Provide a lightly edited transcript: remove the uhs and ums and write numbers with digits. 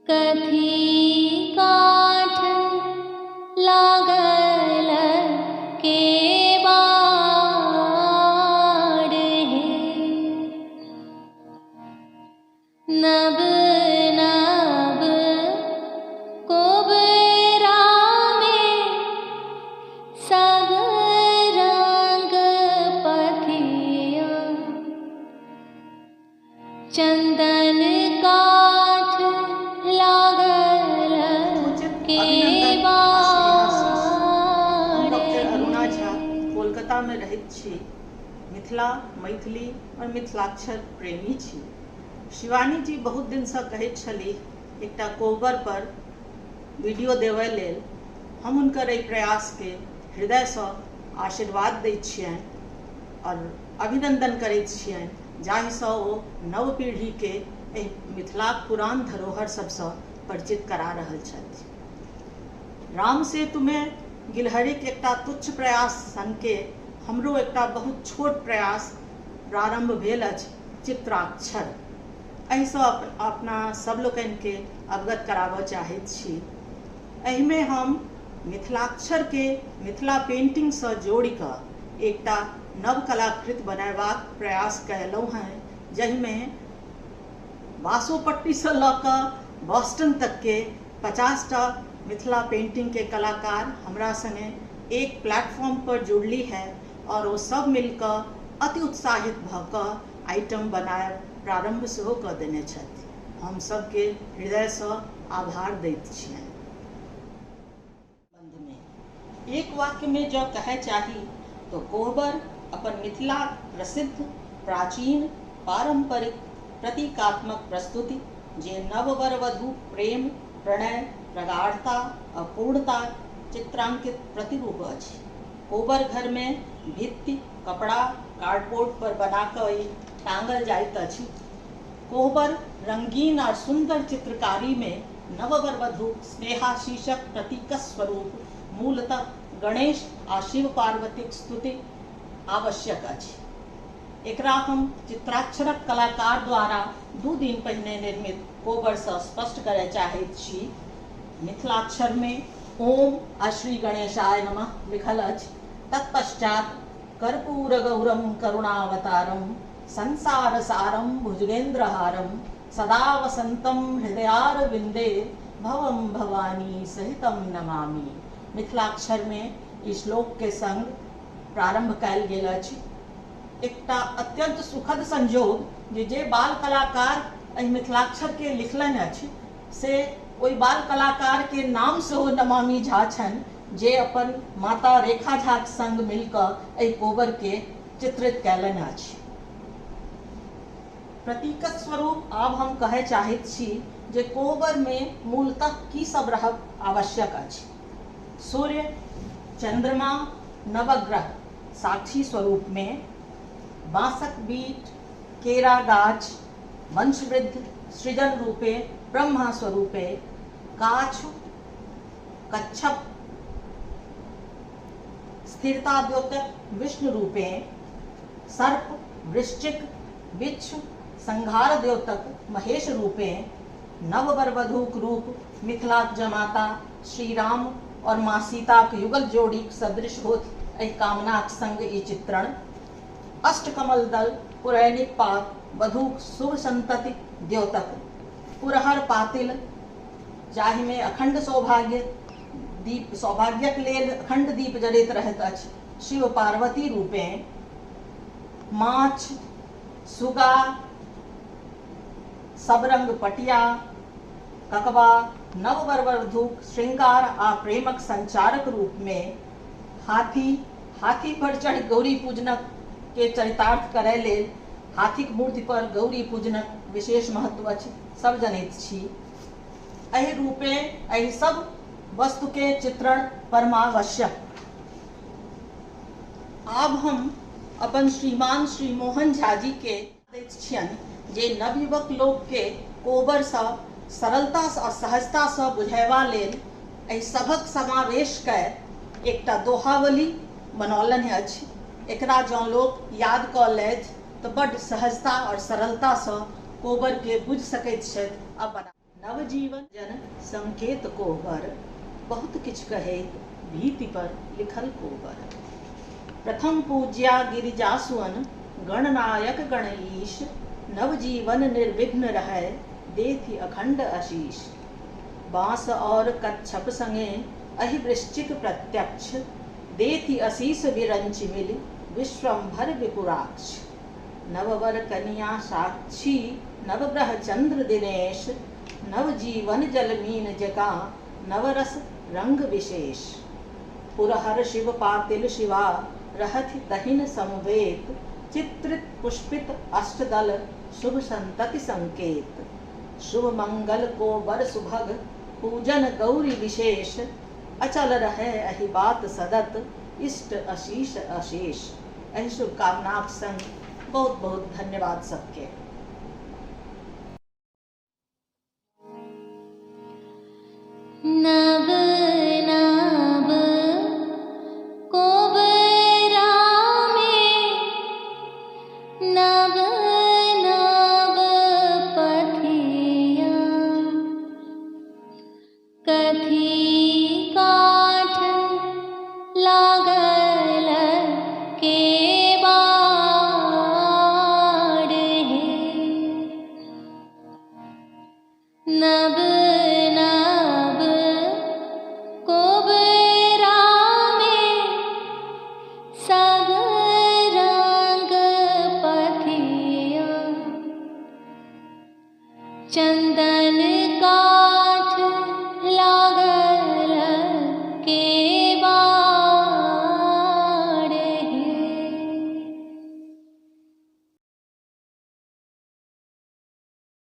कथी काठ लागल के बाड़ हे। नब नब कोबरा में सब रंग पथिया, चंदन काठ लागल उचित के अभिनंदन आ स्नेहाशीष। हम बाड़ डॉक्टर अरुणा झा हे। कोलकाता में रहैत छी। मिथिला, मैथिली और मिथिलाक्षर प्रेमी छी। शिवानी जी बहुत दिनसँ कहैत छलीह एकटा कोबर पर वीडियो देबय लेल। हम हुनकर एहि प्रयासके हृदयसँ आशीर्वाद दैत छियनि और अभिनंदन करैत छियनि, जाहिसँ ओ नव पीढ़ीके एहि मिथिलाक पुरान धरोहर सबसँ परिचित करा रहल छथि। राम सेतुमे गिलहरीक एकटा तुच्छ प्रयास सनके हमरो एकटा बहुत छोट प्रयास प्रारम्भ भेल अछि, चित्राक्षर। एहिसँ अपना सब लोकनिके अवगत कराबऽ चाहैत छी। एहिमे हम मिथिलाक्षरके मिथिला पेंटिंगसँ जोड़ि कऽ एकटा नव कलाकृति बनयबाक प्रयास कयलहुँ हेँ, जाहिमे बासोपट्टीसँ लऽ कऽ बॉस्टन तकके 50टा मिथिला पेंटिंगके कलाकार हमरा सङ्गे एक प्लेटफॉर्म पर जुड़ली है और ओ सब मिलकऽ अति उत्साहित भऽ कऽ आइटम बनायब प्रारम्भ सेहो कऽ देने छथि। हम सबके हृदयसँ आभार दैत छियनि। बन्धमे एक वाक्यमे जँ कहय चाही तऽ कोहबर अपन मिथिलाक प्रसिद्ध प्राचीन पारम्परिक प्रतीकात्मक प्रस्तुति जे नव वर वधूक प्रेम, प्रणय, प्रगाढ़ता आ पूर्णताक चित्रांकित प्रतिरूप अछि। कोबर घरमे भित्ति, कपड़ा, कार्डबोर्ड पर बना कऽ ई टाँगल जाइत अछि। कोहबर रंगीन आ सुन्दर चित्रकारीमे नव वर वधूक स्नेहाशीषक प्रतीकस्वरूप मूलतः गणेश आ शिव पार्वतीक स्तुति आवश्यक अछि। एकरा हम चित्राक्षरक कलाकार द्वारा 2 दिन पहिने निर्मित कोबरसँ स्पष्ट करय चाहैत छी। मिथिलाक्षरमे ओम आ श्री गणेशाय नमः लिखल अछि। तत्पश्चात कर्पूर गौरम करुणावतारम संसार सारम भुजगेन्द्रहारम सदा वसंतम हृदयारविंदे भवम भवानी सहितम नमामि। मिथिलाक्षरमे ई श्लोकके संग प्रारंभ कयल गेल अछि। एकटा अत्यंत सुखद संयोग जे जे बाल कलाकार एहि मिथिलाक्षरके लिखलनि अछि से ओहि बाल कलाकारके नाम सेहो नमामि झा छनि, जे अपन माता रेखा झाक संग मिलकऽ एहि कोबरके चित्रित कयलनि अछि। प्रतीकक स्वरूप आब हम कहय चाहैत छी जे कोहबरमे मूलतः की सब रहब आवश्यक अछि। सूर्य, चंद्रमा, नवग्रह साक्षी स्वरूपमे, बाँसक बीट, केरा गाछ, वंशवृद्ध सृजन रूपे ब्रह्मा स्वरूपे, काछु, कच्छप, स्थिरता द्योतक विष्णु रूपे, सर्प, वृश्चिक, बिच्छु, संहार द्योतक महेश रूपे, नव वर-वधूक रूप मिथिलाक जमाता श्री राम और माँ सीताक युगल जोड़ीक सदृश होथि, एहि कामनाक संग ई चित्रण। अष्टकमल दल, पुरैनिक पात, वधूक शुभ संतति द्योतक, पुरहर पातिल, जाहिमे अखंड सौभाग्य दीप सौभाग्यक लेल अखंड दीप जरैत रहैत अछि, शिव पार्वती रूपेँ, माछ, सुगा, सब रंग पटिया, ककबा, नव वर-वधूक श्रृंगार आ प्रेमक संचारक रूपमे, हाथी, हाथी पर चढ़ि गौरी पूजनक के चरितार्थ करय लेल हाथीक मूर्ति पर गौरी पूजनक विशेष महत्व अछि, सब जनैत छी। एहि रूपे एहि सब वस्तु के चित्रण परमावश्यक। आब हम अपन श्रीमान श्री मोहन झा जी के दैत छियनि जे नवयुवक लोक के कोबर सँ सरलता आ सहजता सँ बुझयबा लेल एहि सभक समावेश कय एकटा दोहावली बनौलनि अछि। एकरा जँ लोक याद कऽ लेथि तऽ बड्ड सहजता आओर सरलता सँ कोबर के बुझि सकैत छथि आ बना। नवजीवन जन संकेत कोबर, बहुत किछु कहैत भीति पर लिखल कोबर। प्रथम पूज्या गिरिजासुअन गणनायक गणईश, नवजीवन निर्विघ्न रहै देथि अखंड आशीष। बाँस और कच्छप संगे अहि वृश्चिक प्रत्यक्ष, देथि अशीष विरंचि मिलि विश्वम्भर विपुराक्ष। नववर कनिया साक्षी नवग्रह चंद्र दिनेश, नवजीवन जल मीन जकाँ नवरस रंग विशेष। पुरहर शिव पातिल शिवा रहथि दहिन समवेत, चित्रित पुष्पित अष्टदल शुभ संतति संकेत। शुभ मंगल को बर सुभग पूजन गौरी विशेष, अचल रहे अहि बात सदत इष्ट अशीष अशेष। एहि शुभकामनाक संग बहुत बहुत धन्यवाद सबके। नव नव कोबरा में नव नव पथिया, कथी काठ लागल के बाड़ हे। नव